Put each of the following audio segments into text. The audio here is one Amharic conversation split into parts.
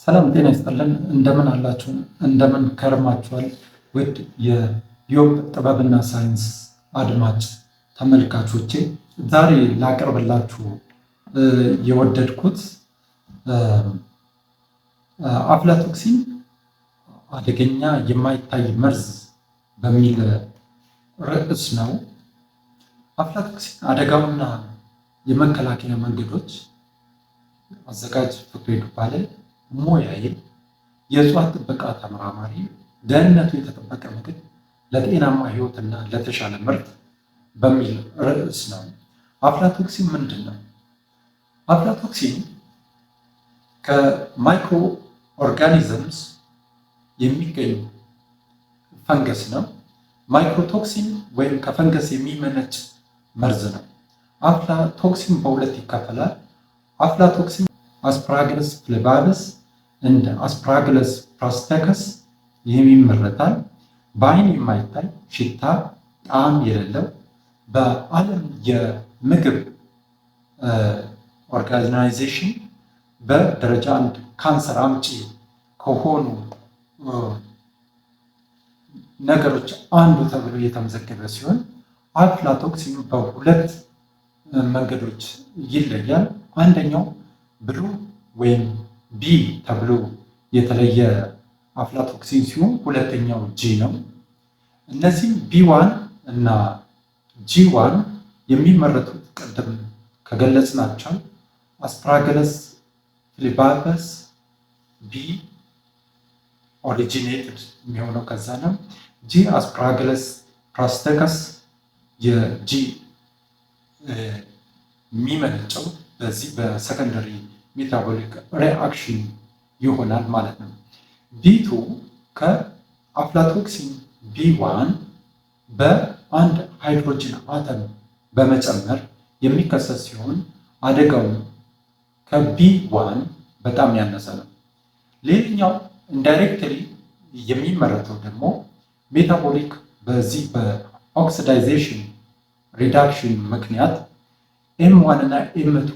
ሰላም ጤና ይስጥልን። እንደምን አላችሁ? እንደምን ከርማችኋል? ውድ የዮብ ጥበብና ሳይንስ አድማጭ ተመልካቾቼ፣ ዛሬ ላቀርብላችሁ የወደድኩት አፍላቶክሲን አደገኛ የማይታይ መርዝ በሚል ርዕስ ነው። አፍላቶክሲን አደጋውና የመከላከያ መንገዶች። አዘጋጅ ፍቅሬ ዱባለ፣ ሙያዬ የእጽዋት ጥበቃ ተመራማሪ፣ ደህንነቱ የተጠበቀ ምግብ ለጤናማ ሕይወትና ለተሻለ ምርት በሚል ርዕስ ነው። አፍላቶክሲን ምንድን ነው? አፍላቶክሲን ከ microorganisms የሚገኝ ፈንገስ ነው። Mycotoxin ወይም ከፈንገስ የሚመነጭ መርዝ ነው። አፍላቶክሲን በሁለት ይከፈላል። Aflatoxin Aspergillus flavus and Aspergillus prusticus ይህም ይመረታል። በአይን የማይታይ፣ ሽታ፣ ጣዕም የሌለው፣ በዓለም የምግብ organization በደረጃ 1 ካንሰር አምጪ ከሆኑ ነገሮች አንዱ ተብሎ የተመዘገበ ሲሆን አፍላቶክሲን በሁለት መንገዶች ይለያል። አንደኛው blue ወይም B ተብሎ የተለየ አፍላቶክሲን ሲሆን ሁለተኛው G ነው። እነዚህም B1 እና G1 የሚመረቱት ቅድም ከገለጽናቸው Aspergillus flavus፣ B originated የሚሆነው ከዛ ነው። G Aspergillus prusticus፣ የ G የሚመነጨው በዚህ በ secondary metabolic reaction ይሆናል ማለት ነው። B2 ከ aflatoxin B1 በአንድ hydrogen atom በመጨመር የሚከሰት ሲሆን አደጋው ከ B1 በጣም ያነሰ ነው። ሌላኛው indirectly የሚመረተው ደግሞ metabolic በዚህ በ oxidization reduction ምክንያት M1 እና M2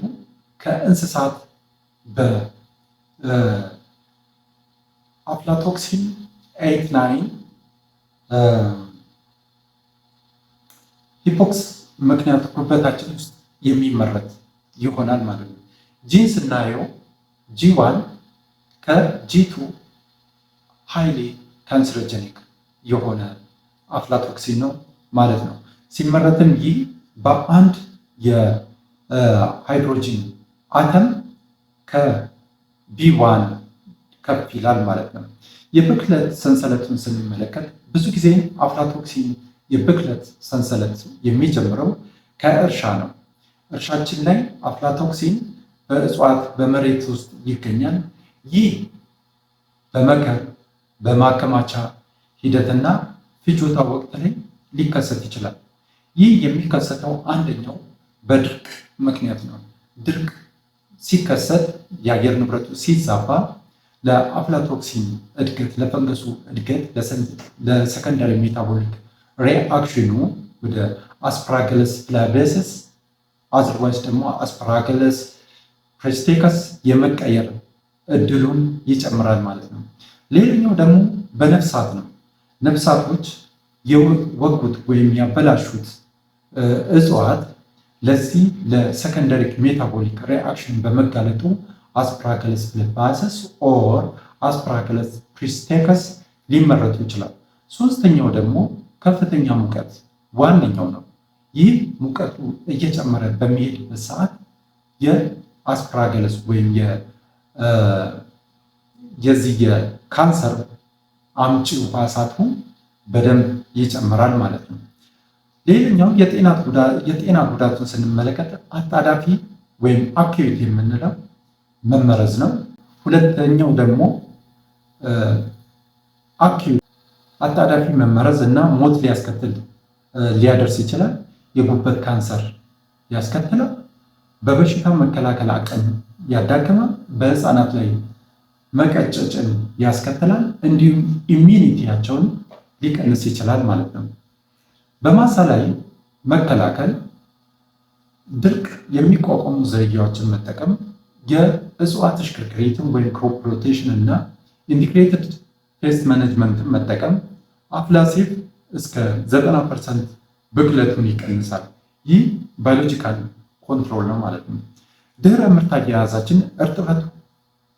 ከእንስሳት በ aflatoxin 8 9 hypox ምክንያት ጉበታችን ውስጥ የሚመረት ይሆናል ማለት ነው። G ን ስናየው G1 ከ G2 highly cancerogenic የሆነ አፍላቶክሲን ነው ማለት ነው። ሲመረትም ይህ በአንድ የ hydrogen atom ከ B1 ከፍ ይላል ማለት ነው። የብክለት ሰንሰለቱን ስንመለከት ብዙ ጊዜ አፍላቶክሲን የብክለት ሰንሰለት የሚጀምረው ከእርሻ ነው። እርሻችን ላይ አፍላቶክሲን በእጽዋት በመሬት ውስጥ ይገኛል። ይህ በመከር፣ በማከማቻ ሂደትና ፍጆታ ወቅት ላይ ሊከሰት ይችላል። ይህ የሚከሰተው አንደኛው በድርቅ ምክንያት ነው። ድርቅ ሲከሰት፣ የአየር ንብረቱ ሲዛባ ለአፍላቶክሲን እድገት፣ ለፈንገሱ እድገት፣ ለ secondary metabolic reaction ኑ ወደ Aspergillus flavus otherwise ደግሞ Aspergillus prusticus የመቀየር እድሉን ይጨምራል ማለት ነው። ሌላኛው ደግሞ በነፍሳት ነው። ነፍሳቶች የወጉት ወይም ያበላሹት እጽዋት ለዚህ ለ secondary metabolic reaction በመጋለጡ Aspergillus flavus or Aspergillus prusticus ሊመረቱ ይችላል። ሶስተኛው ደግሞ ከፍተኛ ሙቀት ዋነኛው ነው። ይህ ሙቀቱ እየጨመረ በሚሄድበት ሰዓት የ Aspergillus ወይም የዚህ የካንሰር አምጪው ህዋሳቱ በደንብ ይጨምራል ማለት ነው። ሌላኛው የጤና ጉዳቱን ስንመለከት አጣዳፊ ወይም acute የምንለው መመረዝ ነው። ሁለተኛው ደግሞ acute አጣዳፊ መመረዝ እና ሞት ሊያስከትል ሊያደርስ ይችላል። የጉበት ካንሰር ያስከትላል። በበሽታ መከላከል አቅም ያዳክማል። በህፃናት ላይ መቀጨጭን ያስከትላል። እንዲሁም immunity ያቸውን ሊቀንስ ይችላል ማለት ነው። በማሳ ላይ መከላከል ድርቅ የሚቋቋሙ ዝርያዎችን መጠቀም፣ የእጽዋት ሽክርክሪትን ወይም crop rotation እና integrated pest management ን መጠቀም አፍላሴፍ እስከ 90% ብክለቱን ይቀንሳል። ይህ biological control ነው ማለት ነው። ድህረ ምርት አያያዛችን እርጥበቱ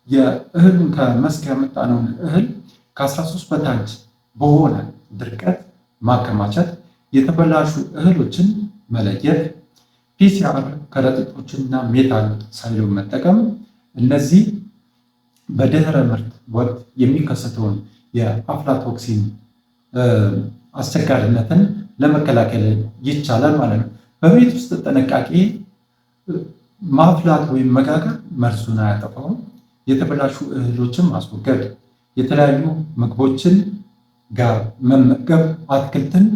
የእህሉን ከመስክ ያመጣነውን እህል ከ13 በታች በሆነ ድርቀት ማከማቸት፣ የተበላሹ እህሎችን መለየት፣ PCR ከረጢቶችንና metal silo መጠቀም እነዚህ በድህረ ምርት ወቅት የሚከሰተውን የ aflatoxin አስቸጋሪነትን ለመከላከል ይቻላል ማለት ነው። በቤት ውስጥ ጥንቃቄ ማፍላት ወይም መጋገር መርዙን አያጠፋውም። የተበላሹ እህሎችን ማስወገድ፣ የተለያዩ ምግቦችን ጋር መመገብ፣ አትክልትን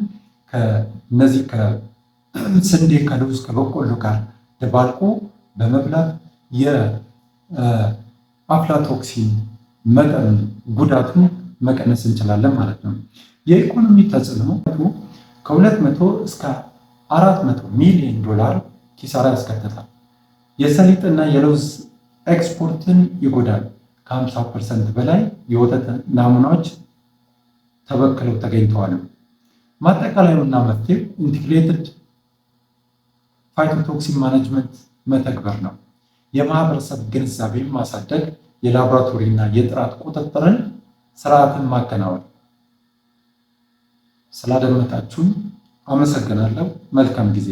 ከነዚህ ከስንዴ፣ ከለውዝ፣ ከበቆሎ ጋር ደባልቆ በመብላት የ aflatoxin መጠን ጉዳቱን መቀነስ እንችላለን ማለት ነው። የኢኮኖሚ ተጽዕኖ ከ200 እስከ 400 ሚሊዮን ዶላር ኪሳራ ያስከትላል። የሰሊጥና የለውዝ ኤክስፖርትን ይጎዳል። ከ50% በላይ የወተት ናሙናዎች ተበክለው ተገኝተዋል። ማጠቃለያውና መፍትሄው integrated phytotoxin management መተግበር ነው። የማህበረሰብ ግንዛቤን ማሳደግ፣ የላቦራቶሪ እና የጥራት ቁጥጥርን ስርዓትን ማከናወን። ስላደመጣችሁን አመሰግናለሁ። መልካም ጊዜ።